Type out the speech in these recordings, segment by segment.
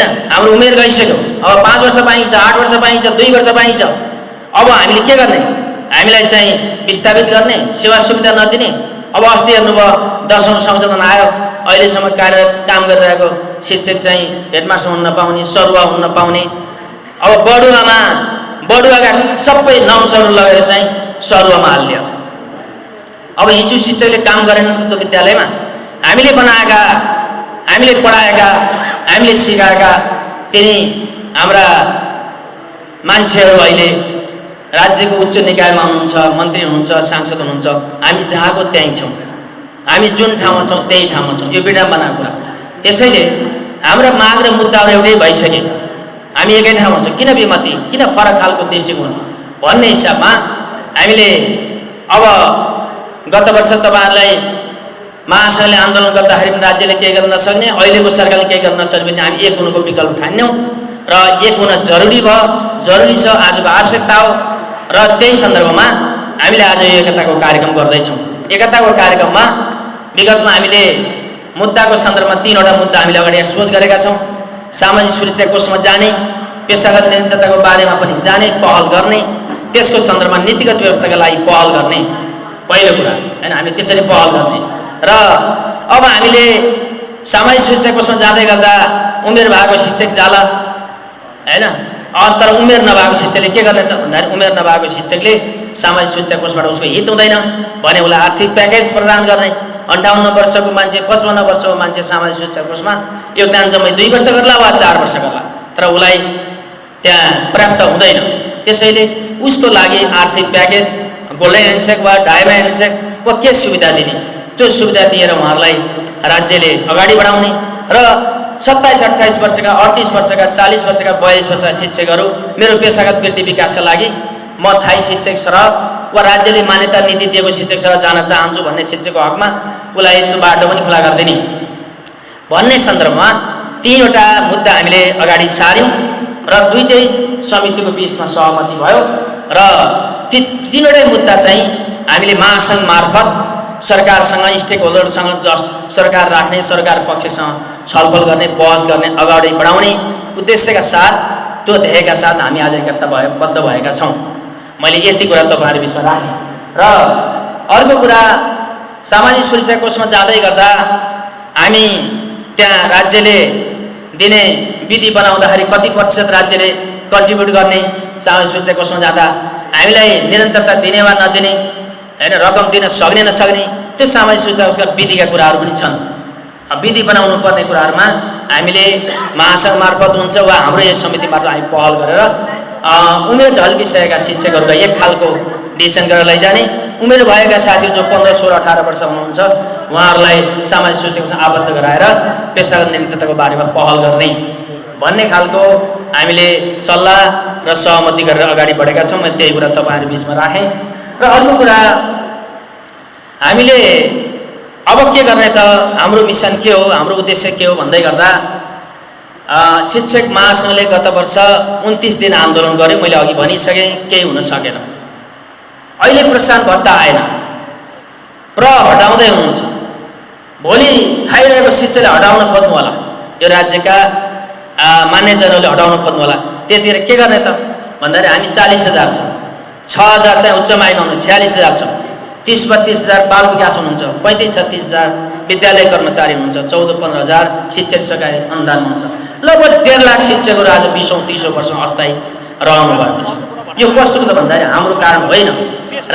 हैन। हाम्रो उमेर गइसक्यो, अब 5 वर्ष बाँकी छ, 8 वर्ष बाँकी छ, 2 वर्ष बाँकी छ। अब हामीले के गर्ने? हामीलाई चाहिँ विस्थापित गर्ने, सेवा सुविधा नदिने। अब अस्ति हेर्नुभयो 10औं संशोधन आयो, अहिलेसम्म कार्यरत काम गरिरहेको शिक्षक चाहिँ हेडमास्टर हुन नपाउने, सरुवा हुन नपाउने। अब बडुवाका सबै नौसहरू लगेर चाहिँ सरुवामा हालिदिएको छ। अब हिजो शिक्षकले काम गरेनन् त्यो विद्यालयमा। हामीले बनाएका, हामीले पढाएका, हामीले सिकाएका तिनी हाम्रा मान्छेहरू अहिले राज्यको उच्च निकायमा हुनुहुन्छ, मन्त्री हुनुहुन्छ, सांसद हुनुहुन्छ। हामी जहाँको त्यहीँ छौँ, हामी जुन ठाउँमा छौँ त्यही ठाउँमा छौँ। यो विडम्बनाको कुरा। त्यसैले हाम्रा माग र मुद्दाहरू एउटै भइसके, हामी एकै ठाउँमा छौँ। किन विमति, किन फरक खालको दृष्टिकोण भन्ने हिसाबमा हामीले अब गत वर्ष तपाईँहरूलाई महासङ्घले आन्दोलन गर्दाखेरि राज्यले केही गर्न नसक्ने, अहिलेको सरकारले केही गर्न नसकेपछि हामी एक हुनुको विकल्प ठान्यौँ र एक हुन जरुरी भयो, जरुरी छ, आजको आवश्यकता हो। र त्यही सन्दर्भमा हामीले आज यो एकताको कार्यक्रम गर्दैछौँ। एकताको कार्यक्रममा विगतमा हामीले मुद्दाको सन्दर्भमा 3वटा मुद्दा हामीले अगाडि एक्सपोज गरेका छौँ। सामाजिक सुरक्षा कोषमा जाने, पेसागत निरन्तरताको बारेमा पनि जाने, पहल गर्ने, त्यसको सन्दर्भमा नीतिगत व्यवस्थाका लागि पहल गर्ने, पहिलो कुरा हैन। हामीले त्यसरी पहल गर्ने र अब हामीले सामाजिक सुरक्षा कोषमा जाँदै गर्दा उमेर भएको शिक्षक जाला हैन। तर उमेर नभएको शिक्षकले के गर्ने त भन्दाखेरि उमेर नभएको शिक्षकले सामाजिक सुरक्षा कोषबाट उसको हित हुँदैन भने उसलाई आर्थिक प्याकेज प्रदान गर्ने। 58 वर्षको मान्छे, 55 वर्षको मान्छे सामाजिक सुरक्षा कोषमा योगदान जम्मै 2 वर्ष गर्ला वा 4 वर्ष गर्ला, तर उसलाई त्यहाँ प्राप्त हुँदैन। त्यसैले उसको लागि आर्थिक प्याकेज, गोल्डन ह्यान्डसेक वा डायमन्ड ह्यान्डसेक वा के सुविधा दिने, त्यो सुविधा दिएर उहाँहरूलाई राज्यले अगाडि बढाउने र 27-28 वर्षका, 38 वर्षका, 40 वर्षका, 42 वर्षका शिक्षकहरू मेरो पेसागत वृद्धि विकासका लागि म थाई शिक्षक सरह वा राज्यले मान्यता नीति दिएको शिक्षक सरह जान चाहन्छु भन्ने शिक्षकको हकमा उसलाई त्यो बाटो पनि खुला गरिदिने भन्ने सन्दर्भमा 3वटा मुद्दा हामीले अगाडि सार्यौँ र दुईटै समितिको बिचमा सहमति भयो र ती 3वटै मुद्दा चाहिँ हामीले महासङ्घ मार्फत सरकारसँग, स्टेक होल्डरसँग, सरकार राख्ने, सरकार पक्षसँग छलफल गर्ने, बहस गर्ने, अगाडि बढाउने उद्देश्यका साथ, त्यो ध्येयका साथ हामी आज एकताबद्ध भएका छौँ। मैले यति कुरा तपाईँहरू बिचमा राखेँ। र अर्को कुरा, सामाजिक सुरक्षा कोषमा जाँदै गर्दा हामी त्यहाँ राज्यले दिने विधि बनाउँदाखेरि कति प्रतिशत राज्यले कन्ट्रिब्युट गर्ने, सामाजिक सुरक्षा कोषमा जाँदा हामीलाई निरन्तरता दिने वा नदिने हैन, रकम दिन सक्ने नसक्ने, त्यो सामाजिक सुरक्षा कोषका विधिका कुराहरू पनि छन्। विधि बनाउनु पर्ने कुराहरूमा हामीले महासङ्घ मार्फत हुन्छ वा हाम्रो यस समिति मार्फत हामी पहल गरेर उमेर ढल्किसकेका शिक्षकहरूलाई एक खालको डिसिसन गरेर लैजाने, उमेर भएका साथीहरू जो 15, 16, 18 वर्ष हुनुहुन्छ उहाँहरूलाई सामाजिक सुरक्षा कोषमा आबद्ध गराएर पेसागत निरन्तरताको बारेमा पहल गर्ने भन्ने खालको हामीले सल्लाह र सहमति गरेर अगाडि बढेका छौँ। मैले त्यही कुरा तपाईँहरू बिचमा राखेँ। र अर्को कुरा, हामीले अब के गर्ने त, हाम्रो मिसन के हो, हाम्रो उद्देश्य के हो भन्दै गर्दा शिक्षक महासङ्घले गत वर्ष 29 दिन आन्दोलन गर्यो। मैले अघि भनिसकेँ, केही हुन सकेन। अहिले प्रोत्साहन भत्ता आएन, हटाउँदै हुनुहुन्छ। भोलि खाइरहेको शिक्षकले हटाउन खोज्नु होला, यो राज्यका मान्यजनहरूले हटाउन खोज्नु होला। त्यतिखेर के गर्ने त भन्दाखेरि हामी 40,000 छौँ, 6,000 चाहिँ उच्च माइमा हुनुहुन्छ, 46,000 छौँ, 30-32,000 बाल विकास हुनुहुन्छ, 35-36,000 विद्यालय कर्मचारी हुनुहुन्छ, 14-15,000 शिक्षक सकाय अनुदानमा हुन्छ। लगभग 1.5 लाख शिक्षकहरू आज 20औँ-30औँ वर्षमा अस्थायी रहनु भएको छ। यो कस्तो त भन्दाखेरि हाम्रो कारण होइन,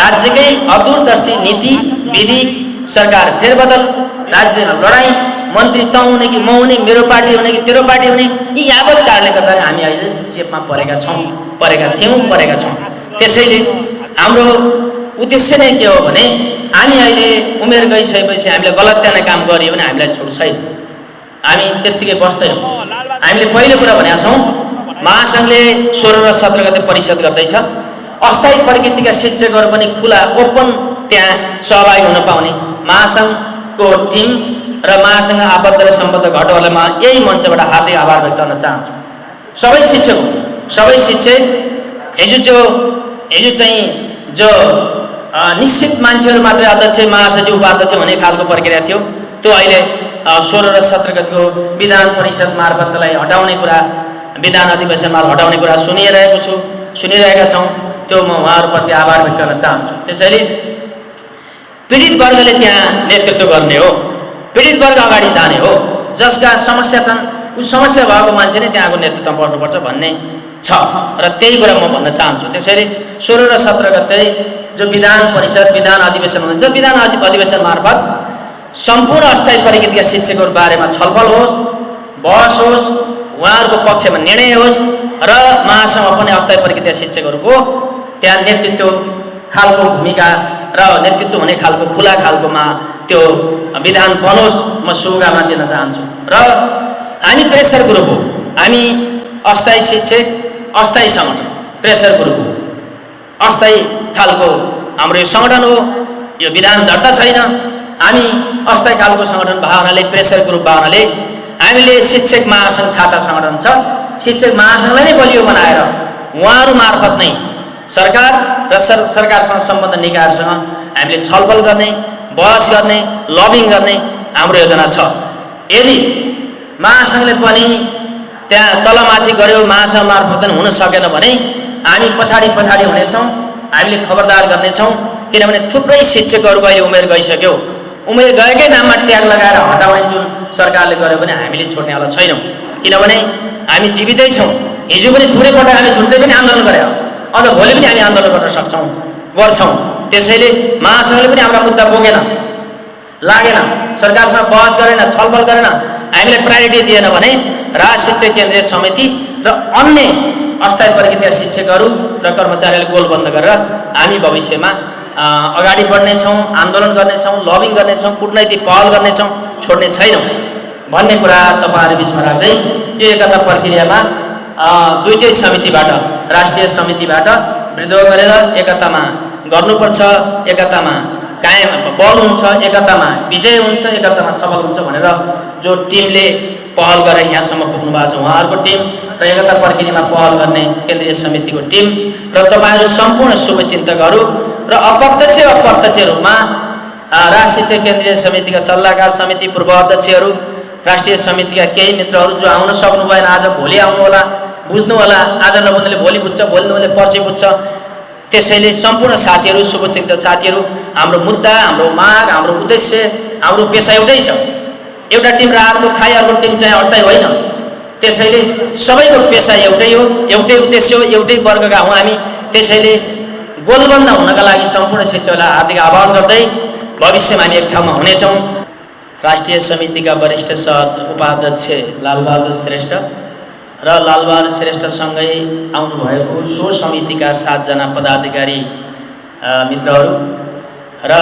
राज्यकै अदूरदर्शी नीति विधि, सरकार फेरबदल, राज्यमा लडाइँ, मन्त्री त हुने कि म हुने, मेरो पार्टी हुने कि तेरो पार्टी हुने, यी यावत कारणले गर्दा हामी अहिले चेपमा परेका छौँ। त्यसैले हाम्रो उद्देश्य नै के हो भने हामी अहिले उमेर गइसकेपछि हामीले गलत त्याउने काम गरियो भने हामीलाई छुट छैन, हामी त्यत्तिकै बस्दैनौँ। हामीले पहिलो कुरा भनेका छौँ, महासङ्घले 16 र 17 गते परिषद गर्दैछ। अस्थायी प्रकृतिका शिक्षकहरू पनि खुला ओपन त्यहाँ सहभागी हुन पाउने महासङ्घको टिम र महासङ्घ आबद्ध र सम्बद्ध घटकहरूलाई म यही मञ्चबाट हार्दिक आभार व्यक्त गर्न चाहन्छु। सबै शिक्षक हिजो चाहिँ जो निश्चित मान्छेहरू मात्रै अध्यक्ष, महासचिव, उपाध्यक्ष हुने खालको प्रक्रिया थियो, त्यो अहिले 16 र 17 गतिको विधान परिषद मार्फतलाई हटाउने कुरा, विधान अधिवेशन मार्फत हटाउने कुरा सुनिरहेका छौँ। त्यो म उहाँहरूप्रति आभार व्यक्त गर्न चाहन्छु। त्यसैले पीडित वर्गले त्यहाँ नेतृत्व गर्ने हो, पीडित वर्ग अगाडि जाने हो, जसका समस्या छन् उस समस्या भएको मान्छे नै त्यहाँको नेतृत्वमा बस्नुपर्छ भन्ने छ र त्यही कुरा म भन्न चाहन्छु। त्यसैले 16 र 17 गते जो विधान परिषद विधान अधिवेशन हुन्छ, विधान अधिवेशन मार्फत सम्पूर्ण अस्थायी प्रकृतिका शिक्षकहरू बारेमा छलफल होस्, बहस होस्, उहाँहरूको पक्षमा निर्णय होस् र महासभा पनि अस्थायी प्रकृतिका शिक्षकहरूको त्यहाँ नेतृत्व खालको भूमिका र नेतृत्व हुने खालको खुला खालकोमा त्यो विधान बनोस्, म शुभकामना दिन चाहन्छु। र हामी प्रेसर ग्रुप हो, हामी अस्थायी शिक्षक अस्थायी सङ्गठन प्रेसर ग्रुप हो, अस्थायी खालको हाम्रो यो सङ्गठन हो। यो विधान दर्ता छैन, हामी अस्थायी खालको सङ्गठन भावनाले प्रेसर ग्रुप भावनाले हामीले शिक्षक महासङ्घ छाता सङ्गठन छ, शिक्षक महासङ्घलाई नै बलियो बनाएर उहाँहरू मार्फत नै सरकार र सरकारसँग सम्बन्धित निकायहरूसँग हामीले छलफल गर्ने, बहस गर्ने, लबिङ गर्ने हाम्रो योजना छ। यदि महासङ्घले पनि त्यहाँ तलमाथि गर्यो, महासङ्घ मार्फत पनि हुन सकेन भने हामी पछाडि हुनेछौँ, हामीले खबरदार गर्नेछौँ। किनभने थुप्रै शिक्षकहरूको अहिले उमेर गइसक्यो, उमेर गएकै नाममा ट्याग लगाएर हटाउने जुन सरकारले गर्यो भने हामीले छोड्नेवाला छैनौँ। किनभने हामी जीवितै छौँ, हिजो पनि थुप्रै पटक हामी झुट्टै पनि आन्दोलन गऱ्यौँ, अझ भोलि पनि हामी आन्दोलन गर्न गर्छौँ। त्यसैले महासङ्घले पनि हाम्रा मुद्दा बोकेन, लागेन, सरकारसँग बहस गरेन, छलफल गरेन, हामीलाई प्रायोरिटी दिएन भने राज्य शिक्षक केन्द्रीय समिति र अन्य अस्थायी प्रकृतिका शिक्षकहरू र कर्मचारीहरूले गोल बन्द गरेर हामी भविष्यमा अगाडि बढ्नेछौँ, आन्दोलन गर्नेछौँ, लबिङ गर्नेछौँ, कूटनैतिक पहल गर्नेछौँ, छोड्ने छैनौँ भन्ने कुरा तपाईँहरू बिचमा राख्दै यो एकता प्रक्रियामा दुईटै समितिबाट, राष्ट्रिय समितिबाट विद्रोह गरेर एकतामा गर्नुपर्छ, एकतामा कायम बल हुन्छ, एकतामा विजय हुन्छ, एकतामा सफल हुन्छ भनेर जो टिमले पहल गरेर यहाँसम्म पुग्नु भएको छ उहाँहरूको टिम र एकता प्रक्रियामा पहल गर्ने केन्द्रीय समितिको टिम र तपाईँहरू सम्पूर्ण शुभचिन्तकहरू र अप्रत्यक्ष अप्रत्यक्ष रूपमा राष्ट्रिय शिक्षक केन्द्रीय समितिका सल्लाहकार समिति पूर्व अध्यक्षहरू, राष्ट्रिय समितिका केही मित्रहरू जो आउन सक्नु भएन, आज भोलि आउनु होला, बुझ्नु होला, आज नबुझ्नेले भोलि बुझ्छ, भोलि नबुझ्नेले पर्सि बुझ्छ। त्यसैले सम्पूर्ण साथीहरू, शुभचिन्तक साथीहरू, हाम्रो मुद्दा, हाम्रो माग, हाम्रो उद्देश्य, हाम्रो पेसा एउटै छ। एउटा टिम राहतको थाहै, अर्को टिम चाहिँ अस्थायी होइन। त्यसैले सबैको पेसा एउटै हो, एउटै उद्देश्य हो, एउटै वर्गका हौँ हामी। त्यसैले गोलबन्द हुनका लागि सम्पूर्ण शिक्षकलाई हार्दिक आह्वान गर्दै भविष्यमा हामी एक ठाउँमा हुनेछौँ। राष्ट्रिय समितिका वरिष्ठ उपाध्यक्ष लालबहादुर श्रेष्ठ र लालबहादुर श्रेष्ठसँगै आउनुभएको सो समितिका 7 जना पदाधिकारी मित्रहरू र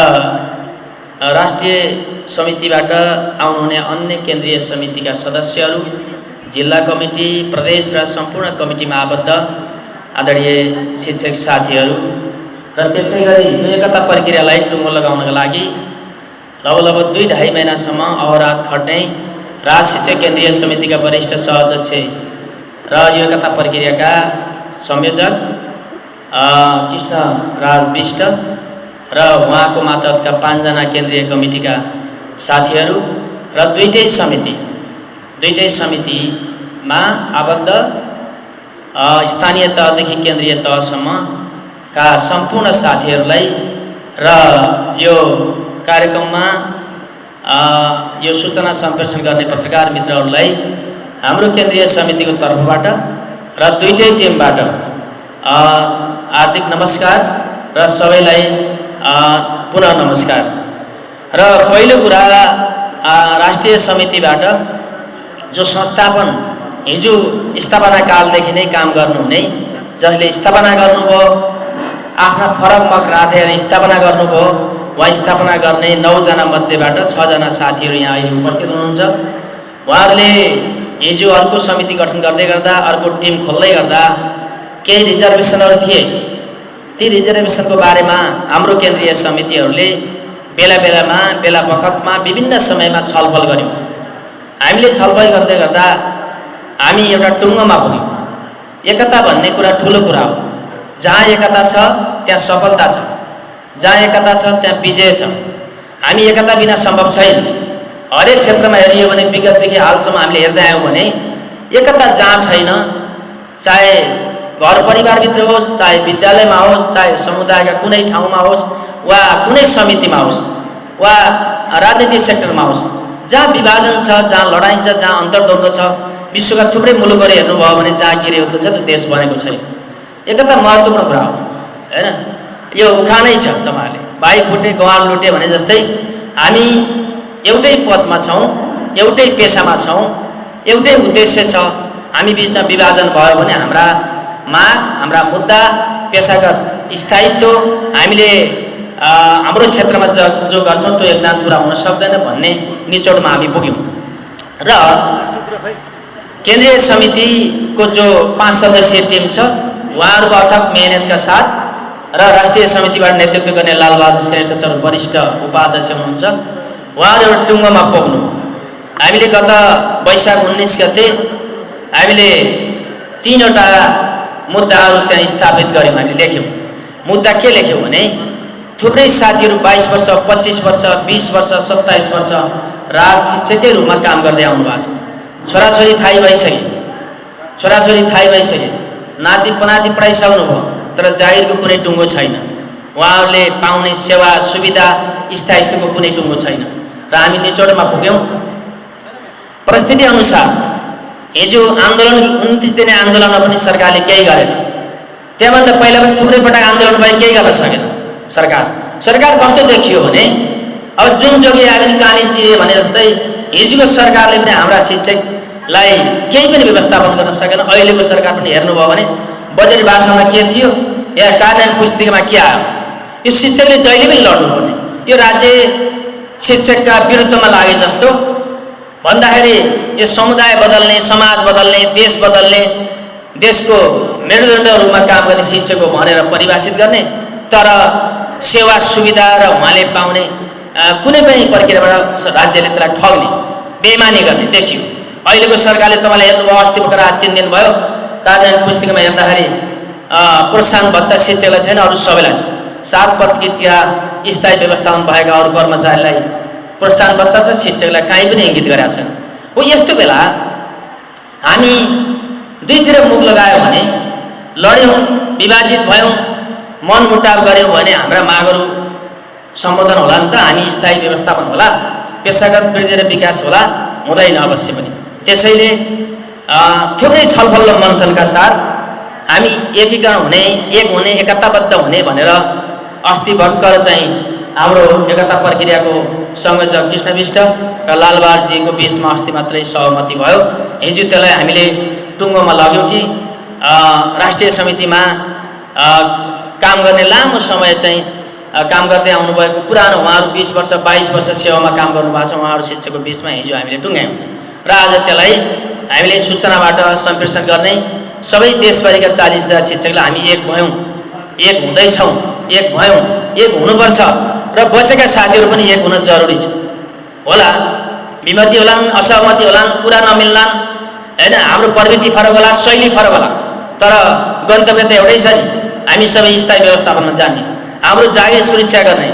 राष्ट्रिय समितिबाट आउनुहुने अन्य केन्द्रीय समितिका सदस्यहरू, जिल्ला कमिटी, प्रदेश र सम्पूर्ण कमिटीमा आबद्ध आदरणीय शिक्षक साथीहरू र त्यसै गरी यो एकता प्रक्रियालाई टुङ्गो लगाउनका लागि लगभग 2-2.5 महिनासम्म अहोरात खट्ने राष्ट्रिय शिक्षक केन्द्रीय समितिका वरिष्ठ सह-अध्यक्ष र यो एकता प्रक्रियाका संयोजक कृष्ण राज विष्ट र उहाँको मातहतका 5 जना केन्द्रीय कमिटीका साथीहरू र दुईटै समितिमा आबद्ध स्थानीय तहदेखि केन्द्रीय तहसम्मका सम्पूर्ण साथीहरूलाई र यो कार्यक्रममा यो सूचना सम्प्रेषण गर्ने पत्रकार मित्रहरूलाई हाम्रो केन्द्रीय समितिको तर्फबाट र दुईटै टिमबाट हार्दिक नमस्कार र सबैलाई पुनः नमस्कार। र पहिलो कुरा राष्ट्रिय समितिबाट जो संस्थापन हिजो स्थापना कालदेखि नै काम गर्नुहुने, जसले स्थापना गर्नुभयो, आफ्ना फरक मत राखेर स्थापना गर्नुभयो, उहाँ स्थापना गर्ने 9 जना मध्येबाट 6 जना साथीहरू यहाँ अहिले उपस्थित हुनुहुन्छ। उहाँहरूले हिजो अर्को समिति गठन गर्दै गर्दा, अर्को टिम खोल्दै गर्दा केही रिजर्भेसनहरू थिए। ती रिजर्भेसनको बारेमा हाम्रो केन्द्रीय समितिहरूले बेला बखतमा विभिन्न समयमा छलफल गर्यौँ। हामीले छलफल गर्दै गर्दा हामी एउटा टुङ्गोमा पुग्यौँ। एकता भन्ने कुरा ठुलो कुरा हो। जहाँ एकता छ त्यहाँ सफलता छ, जहाँ एकता छ त्यहाँ विजय छ। हामी एकता बिना सम्भव छैन। हरेक क्षेत्रमा हेरियो भने विगतदेखि हालसम्म हामीले हेर्दै आयौँ भने एकता जहाँ छैन, चाहे घर परिवारभित्र होस्, चाहे विद्यालयमा होस्, चाहे समुदायका कुनै ठाउँमा होस् वा कुनै समितिमा होस् वा राजनीतिक सेक्टरमा होस्, जहाँ विभाजन छ, जहाँ लडाइँ छ, जहाँ अन्तर्द्वन्द्व छ, विश्वका थुप्रै मुलुकहरू हेर्नुभयो भने जहाँ गृहयुद्ध छ त्यो देश बनेको छैन। एकता महत्त्वपूर्ण कुरा हो हैन। यो उखानै छ तपाईँहरूले, भाइ फुटे गवाल लुटे भने जस्तै हामी एउटै पदमा छौँ, एउटै पेसामा छौँ, एउटै उद्देश्य छ। हामी बिचमा विभाजन भयो भने हाम्रा माग, हाम्रा मुद्दा, पेसागत स्थायित्व हामीले हाम्रो क्षेत्रमा जो गर्छौँ त्यो योगदान पुरा हुन सक्दैन भन्ने निचोडमा हामी पुग्यौँ। र केन्द्रीय समितिको जो 5 सदस्यीय टिम छ, उहाँहरूको अथक मेहनतका साथ र राष्ट्रिय समितिबाट नेतृत्व गर्ने लालबहादुर श्रेष्ठ सर वरिष्ठ उपाध्यक्ष हुनुहुन्छ, उहाँहरू एउटा टुङ्गोमा पुग्नु। हामीले गत वैशाख 19 गते हामीले 3वटा मुद्दाहरू त्यहाँ स्थापित गऱ्यौँ, हामीले लेख्यौँ। मुद्दा के लेख्यौँ भने थुप्रै साथीहरू 22 वर्ष, 25 वर्ष, 20 वर्ष, 27 वर्ष राज शिक्षकै रूपमा काम गर्दै आउनु भएको छ। छोराछोरी थाहै भइसके, नाति पनाति पढाइसक्नु भयो, तर जागिरको कुनै टुङ्गो छैन। उहाँहरूले पाउने सेवा सुविधा स्थायित्वको कुनै टुङ्गो छैन। र हामी निचोडमा पुग्यौँ। परिस्थिति अनुसार हिजो आन्दोलन 29 दिने आन्दोलनमा पनि सरकारले केही गरेन। त्यहाँभन्दा पहिला पनि थुप्रै पटक आन्दोलन भए केही गर्न सकेन सरकार कस्तो देखियो भने अब जुन जोगी आबिन कहानी चिरे भने जस्तै हिजोको सरकारले पनि हाम्रा शिक्षकलाई केही पनि व्यवस्थापन गर्न सकेन। अहिलेको सरकार पनि हेर्नुभयो भने बजेट भाषामा के थियो या कार्यान्वयन पुस्तिकामा के आयो, यो शिक्षकले जहिले पनि लड्नुपर्ने। यो राज्य शिक्षकका विरुद्धमा लागे जस्तो भन्दाखेरि यो समुदाय बदल्ने, समाज बदल्ने, देश बदल्ने, देशको मेरुदण्ड रूपमा काम गर्ने शिक्षक हो भनेर परिभाषित गर्ने, तर सेवा सुविधा र उहाँले पाउने कुनै पनि प्रक्रियाबाट राज्यले त्यसलाई ठग्ने, बेइमानी गर्ने देखियो। अहिलेको सरकारले तपाईँले हेर्नुभयो, अस्ति भर्खर 3 दिन भयो कार्यान्वयन पुस्तिकामा हेर्दाखेरि प्रोत्साहन भत्ता शिक्षकलाई छैन, अरू सबैलाई छ। 7% स्थायी व्यवस्थापन भएका अरू कर्मचारीलाई प्रोत्साहन भत्ता छ, शिक्षकलाई कहीँ पनि इङ्गित गरेका छैन। हो यस्तो बेला हामी दुईतिर मुख लगायो भने, लड्यौँ, विभाजित भयौँ, मनमुटाव गऱ्यौँ भने हाम्रा मागहरू सम्बोधन होला नि त, हामी स्थायी व्यवस्थापन होला, पेसागत वृद्धि र विकास होला, हुँदैन अवश्य पनि। त्यसैले थुप्रै छलफल र मन्थनका साथ हामी एकीकरण हुने, एक हुने, एकताबद्ध हुने भनेर अस्ति भर्खर चाहिँ हाम्रो एकता प्रक्रियाको संयोजक कृष्ण विष्ट र लालबहादुरजीको बिचमा अस्ति मात्रै सहमति भयो। हिजो त्यसलाई हामीले टुङ्गोमा लग्यौँ कि राष्ट्रिय समितिमा काम गर्ने लामो समय चाहिँ काम गर्दै आउनुभएको पुरानो उहाँहरू 20 वर्ष 22 वर्ष सेवामा काम गर्नुभएको छ उहाँहरू शिक्षकको बिचमा हिजो हामीले टुङ्ग्यायौँ। र आज त्यसलाई हामीले सूचनाबाट सम्प्रेषण गर्ने सबै देशभरिका 40,000 शिक्षकलाई हामी एक भयौँ, एक हुँदैछौँ, एक भयौँ, एक हुनुपर्छ र बचेका साथीहरू पनि एक हुन जरुरी छ। होला विमति होलान्, असहमति होलान्, कुरा नमिल्लान् हैन, हाम्रो प्रवृत्ति फरक होला, शैली फरक होला, तर गन्तव्य त एउटै छ नि। हामी सबै स्थायी व्यवस्थापनमा जाने, हाम्रो जागिर सुरक्षा गर्ने,